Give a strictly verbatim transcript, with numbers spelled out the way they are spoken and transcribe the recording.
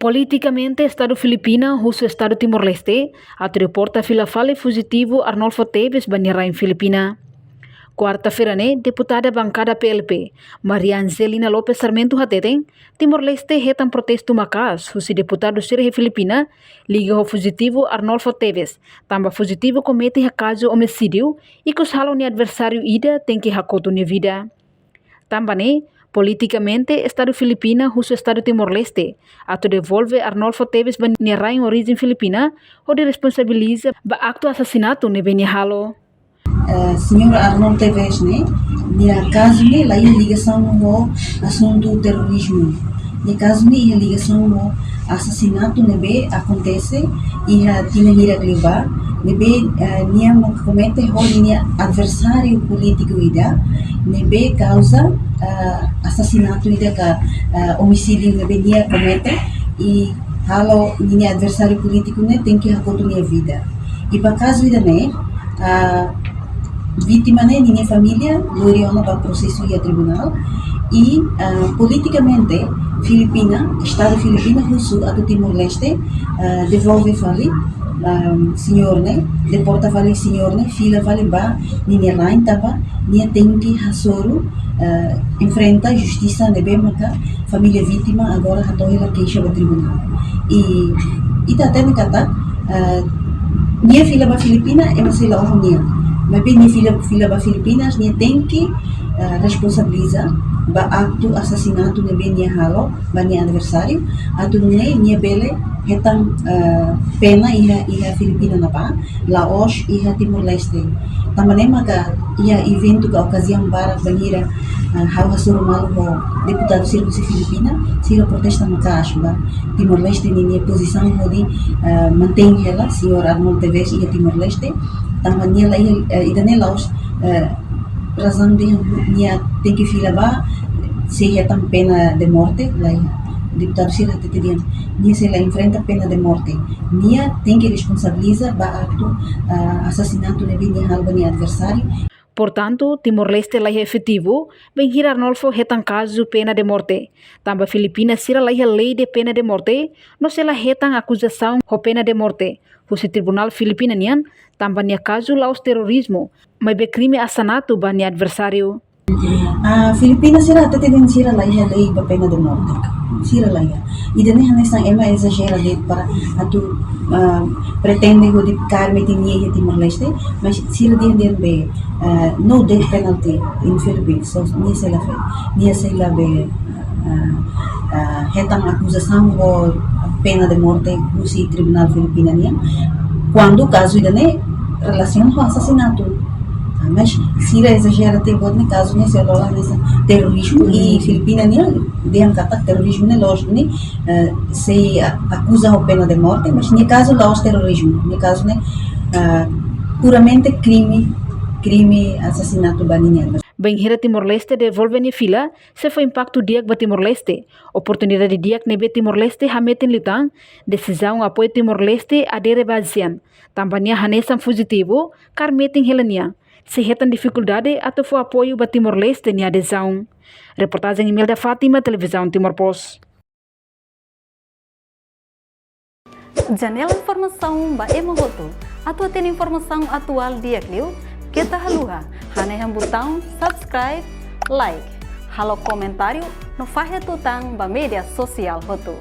Politikamente, Estadu Filipina husu Estadu Timor-Leste atu deporta fila fali fujitivu Arnolfo Teves ba nia rain Filipina. Kuarta-feira ne'e, deputada bankada P L P, Maria Angelina Lopes Sarmento hateten, Timor-Leste hetan protestu maka'as husi deputadu sira iha Filipina liga ho fujitivu Arnolfo Teves, tanba fujitivu komete iha kazu omisídiu, ikus halo nia adversáriu ida tenke hakotu nia vida. Tanba ne'e, politikamente, Estadu Filipina husu Estadu Timor-Leste atu devolve Arnolfo Teves ba nia rain orijen Filipina, hodi responsabiliza ba aktu asasinatu ne'ebé nia halo. Eh, señór Arnolfo Teves ne'e, nia kazu ne'e la iha ligasaun ho asuntu terrorizmu. Nia kazu ne'e iha ligasaun ho asasinatu ne'ebé akontese iha tinan hirak liubá, ne'ebé, eh, nia mak komete ho nia adversáriu polítiku ida, ne'ebé kauza, eh, asasinatu ida ka, eh, omisídiu ne'ebé nia komete, i halo nia adversáriu polítiku ne'e tenke hakotu nia vida. I ba kazu ida-ne'e, ah, vítima ne'e ninia família lori ona ba prosesu iha tribunál. I, ah, politikamente, Filipina, Estadu Filipina husu atu Timor-Leste, ah, devolve fali, ah, señór ne'e, deporta fali señór ne'e, fila fali ba ninia rain tanba nia tenke hasoru, ah, enfrenta justisa ne'ebé maka família vítima agora hato'o hela keixa ba tribunál. I ita hatene katak, ah, nia fila ba Filipina, ema sei la oho nia. Maibé nia fila, fila ba Filipinas, nia tenke, ah, responsabiliza ba aktu asasinatu ne'ebé nia halo ba nia adversáriu, atu nune'e nia bele hetan, ah, pena iha, iha Filipina ne'ebá, la'ós iha Timor-Leste. Tanba ne'e maka iha eventu ka okaziaun barak bainhira, ah, ha'u hasoru malu ho deputadu sira husi Filipina, sira protesta maka'as ba Timor-Leste ninia pozisaun hodi, ah, mantein hela señór Arnolfo Teves iha Timor-Leste. Tanba nia la iha, eh, ida-ne'e la'ós, eh, razaun dehan nia tenke fila ba, sei hetan pena de morte, la iha. Deputadu sira hatete dehan nia sei la enfrenta pena de morte. Nia tenke responsabiliza ba aktu, ah, asasinatu ne'ebé nia halo ba nia adversáriu. Portantu, Timor-Leste la iha efetivu bainhira Arnolfo hetan kazu pena de morte. Tanba Filipina sira la iha lei de pena de morte, no sei la hetan akuzasaun ho pena de morte husi tribunál Filipina nian, tanba nia kazu la'ós terrorizmu, maibé krime asasinatu ba nia adversáriu. Ah, Filipina sira hatete dehan sira la iha lei ba pena de morte. Sira la iha. Ida-ne'e hanesan ema ezajera de'it para atu, ah, pretende hodi kaer metin nia iha Timor-Leste, mas sira dehan dehan be, ah, no death penalty in Philippines. So, nia sei la fe, nia sei la be, ah, ah, hetan akuzasaun ho pena de morte husi tribunál Filipina nian. Kuandu kazu ida-ne'e relasiona ho asasinatu. Ah, mas sira ezajera tebes ne'e, kazu ne'e sei lori hanesan terrorizmu i Filipina nian dehan katak terrorizmu ne'e lójiku ne'e, eh, sei a-, akuza ho pena de morte, mas nia kazu la'ós terrorizmu, nia kazu ne'e, ah, puramente krime, krime asasinatu ba ninia. Bainhira Timor-Leste devolve nia fila, sei fó impaktu di'ak ba Timor-Leste. Oportunidade di'ak ne'ebé Timor-Leste hametin liután, desizaun apoiu Timor-Leste adere ba ASEAN. Tanba nia hanesan fujitivu, kaer metin hela nia. Sei hetan difikuldade atu fó apoiu ba Timor-Leste nia adezaun. Reportajen Imelda Fátima, Televizaun Timor Post. Janela informasaun ba ema hotu. Atu hatene informasaun atuál di'ak liu, keta haluha hanehan butaun subscribe, like, halo komentáriu, no fahe tutan ba média sosiál hotu.